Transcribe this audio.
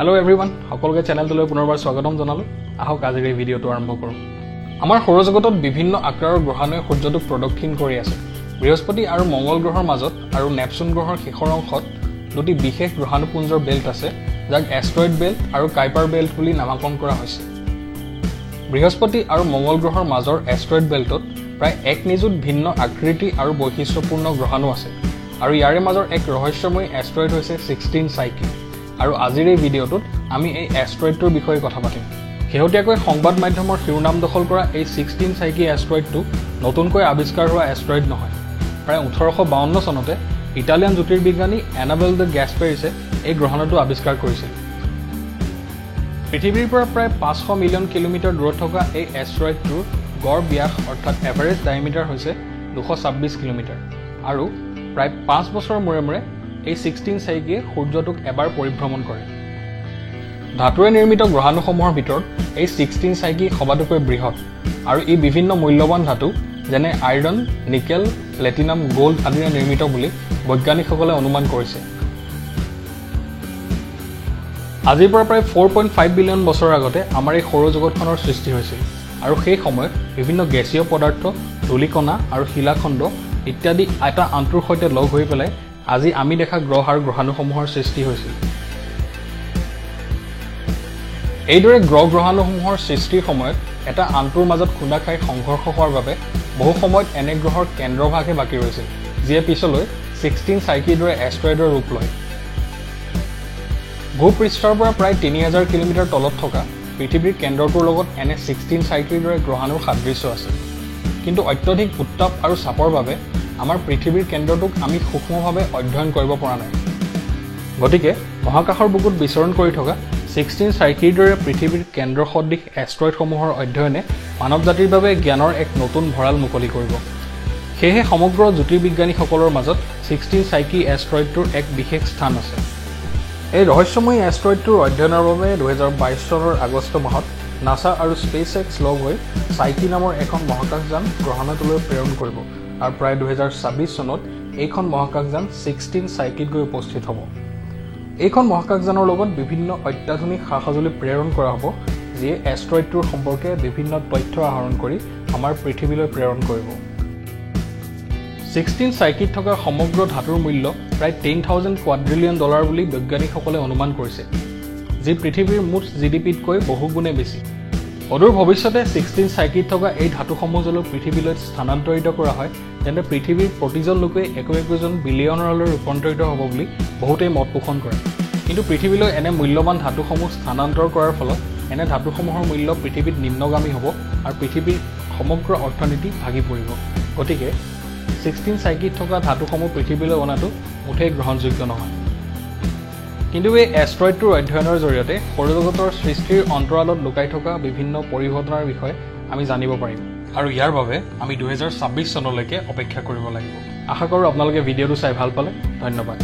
Hello' everyone, সকলোকে চেনেলটোলৈ পুনৰবাৰ স্বাগতম জনালোঁ। আহক আজিৰ এই ভিডিঅ'টো আৰম্ভ কৰোঁ। আমাৰ সৌৰজগতত বিভিন্ন আকাৰৰ গ্ৰহাণুৱে সূৰ্যটোক প্ৰদক্ষিণ কৰি আছে। বৃহস্পতি আৰু মংগল গ্ৰহৰ মাজত আৰু নেপচুন গ্ৰহৰ শেষৰ অংশত দুটি বিশেষ গ্ৰহাণুপুঞ্জৰ বেল্ট আছে, যাক এষ্ট্ৰইড বেল্ট আৰু কাইপাৰ বেল্ট বুলি নামাকৰণ কৰা হৈছে। বৃহস্পতি আৰু মংগল গ্ৰহৰ মাজৰ এষ্ট্ৰইড বেল্টত প্ৰায় 1 নিযুত ভিন্ন আকৃতি আৰু বৈশিষ্ট্যপূৰ্ণ গ্ৰহাণু আছে আৰু ইয়াৰে মাজৰ এক ৰহস্যময়ী এষ্ট্ৰইড হৈছে 16 চাইকি। আৰু আজিৰ এই ভিডিঅ'টোত আমি এই এষ্ট্ৰইডটোৰ বিষয়ে কথা পাতিম। শেহতীয়াকৈ সংবাদ মাধ্যমৰ শিৰোনাম দখল কৰা এই 16 চাইকি এষ্ট্ৰইডটো নতুনকৈ আৱিষ্কাৰ হোৱা এষ্ট্ৰইড নহয়। প্ৰায় 1852 চনতে ইটালিয়ান জ্যোতিৰ্বিজ্ঞানী এনাবেল the গেছপেৰিছে এই গ্ৰহাণুটো আৱিষ্কাৰ কৰিছিল। পৃথিৱীৰ পৰা প্ৰায় 500 মিলিয়ন কিলোমিটাৰ দূৰত থকা এই এষ্ট্ৰইডটোৰ গড় ব্যাস অৰ্থাৎ এভাৰেজ ডায়মিটাৰ হৈছে 226 কিলোমিটাৰ আৰু প্ৰায় 5 বছৰৰ মূৰে মূৰে এই 16 চাইকিয়ে সূৰ্যটোক এবাৰ পৰিভ্ৰমণ কৰে। ধাতুৰে নিৰ্মিত গ্ৰহাণুসমূহৰ ভিতৰত এই 16 চাইকি সবাতোকৈ বৃহৎ আৰু ই বিভিন্ন মূল্যৱান ধাতু যেনে আইৰণ, নিকেল, প্লেটিনাম, গ'ল্ড আদিৰে নিৰ্মিত বুলি বৈজ্ঞানিকসকলে অনুমান কৰিছে। আজিৰ পৰা প্ৰায় 4.5 বিলিয়ন বছৰৰ আগতে আমাৰ এই সৌৰজগতখনৰ সৃষ্টি হৈছিল আৰু সেই সময়ত বিভিন্ন গেছীয় পদাৰ্থ, ধূলিকণা আৰু শিলাখণ্ড ইত্যাদি এটা আনটোৰ সৈতে লগ হৈ পেলাই আজি আমি দেখা গ্ৰহ আৰু গ্ৰহাণুসমূহৰ সৃষ্টি হৈছিল। এইদৰে গ্ৰহ গ্ৰহাণুসমূহৰ সৃষ্টিৰ সময়ত এটা আনটোৰ মাজত খুন্দা খাই সংঘৰ্ষ হোৱাৰ বাবে বহু সময়ত এনে গ্ৰহৰ কেন্দ্ৰভাগহে বাকী ৰৈছিল, যিয়ে পিছলৈ 16 চাইকিৰ দৰে এষ্ট্ৰইডৰ ৰূপ লয়। ভূপৃষ্ঠৰ পৰা প্ৰায় 3000 কিলোমিটাৰ তলত থকা পৃথিৱীৰ কেন্দ্ৰটোৰ লগত এনে 16 চাইকিৰ দৰে গ্ৰহাণুৰ সাদৃশ্য আছে। কিন্তু অত্যধিক উত্তাপ আৰু চাপৰ বাবে আমাৰ পৃথিৱীৰ কেন্দ্ৰটোক আমি সূক্ষ্মভাৱে অধ্যয়ন কৰিব পৰা নাই। গতিকে মহাকাশৰ বুকুত বিচৰণ কৰি থকা 16 চাইকিৰ দৰে পৃথিৱীৰ কেন্দ্ৰ সদৃশ এষ্ট্ৰইডসমূহৰ অধ্যয়নে মানৱ জাতিৰ বাবে জ্ঞানৰ এক নতুন ভঁৰাল মুকলি কৰিব। সেয়েহে সমগ্ৰ জ্যোতিৰ্বিজ্ঞানীসকলৰ মাজত 16 চাইকি এষ্ট্ৰইডটোৰ এক বিশেষ স্থান আছে। এই ৰহস্যময়ী এষ্ট্ৰইডটোৰ অধ্যয়নৰ বাবে 2022 চনৰ আগষ্ট মাহত নাছা আৰু স্পেচ এক্স লগ হৈ চাইকি নামৰ এখন মহাকাশযান গ্ৰহাণুটোলৈ প্ৰেৰণ কৰিব আৰু প্ৰায় 2026 চনত এইখন মহাকাশযান 16 চাইকিত গৈ উপস্থিত হ'ব। এইখন মহাকাশযানৰ লগত বিভিন্ন অত্যাধুনিক সা-সঁজুলি প্ৰেৰণ কৰা হ'ব, যিয়ে এষ্ট্ৰইডটোৰ সম্পৰ্কে বিভিন্ন তথ্য আহৰণ কৰি আমাৰ পৃথিৱীলৈ প্ৰেৰণ কৰিব। 16 চাইকিত থকা সমগ্ৰ ধাতুৰ মূল্য প্ৰায় 10,000 কোৱাড্ৰিলিয়ন ডলাৰ বুলি বৈজ্ঞানিকসকলে অনুমান কৰিছে, যি পৃথিৱীৰ মুঠ জিডিপিতকৈ বহুগুণে বেছি। অদূৰ ভৱিষ্যতে 16 চাইকিত থকা এই ধাতুসমূহ যদি পৃথিৱীলৈ স্থানান্তৰিত কৰা হয়, তেন্তে পৃথিৱীৰ প্ৰতিজন লোকেই একো একোজন বিলিয়নৰলৈ ৰূপান্তৰিত হ'ব বুলি বহুতেই মত পোষণ কৰে। কিন্তু পৃথিৱীলৈ এনে মূল্যৱান ধাতুসমূহ স্থানান্তৰ কৰাৰ ফলত এনে ধাতুসমূহৰ মূল্য পৃথিৱীত নিম্নগামী হ'ব আৰু পৃথিৱীৰ সমগ্ৰ অৰ্থনীতি ভাগি পৰিব। গতিকে 16 চাইকিত থকা ধাতুসমূহ পৃথিৱীলৈ অনাটো মুঠেই গ্ৰহণযোগ্য নহয়। কিন্তু এই এষ্ট্ৰইডটোৰ অধ্যয়নৰ জৰিয়তে সৌৰজগতৰ সৃষ্টিৰ অন্তৰালত লুকাই থকা বিভিন্ন পৰিঘটনাৰ বিষয়ে আমি জানিব পাৰিম আৰু ইয়াৰ বাবে আমি 2026 চনলৈকে অপেক্ষা কৰিব লাগিব। আশা কৰোঁ আপোনালোকে ভিডিঅ'টো চাই ভাল পালে। ধন্যবাদ।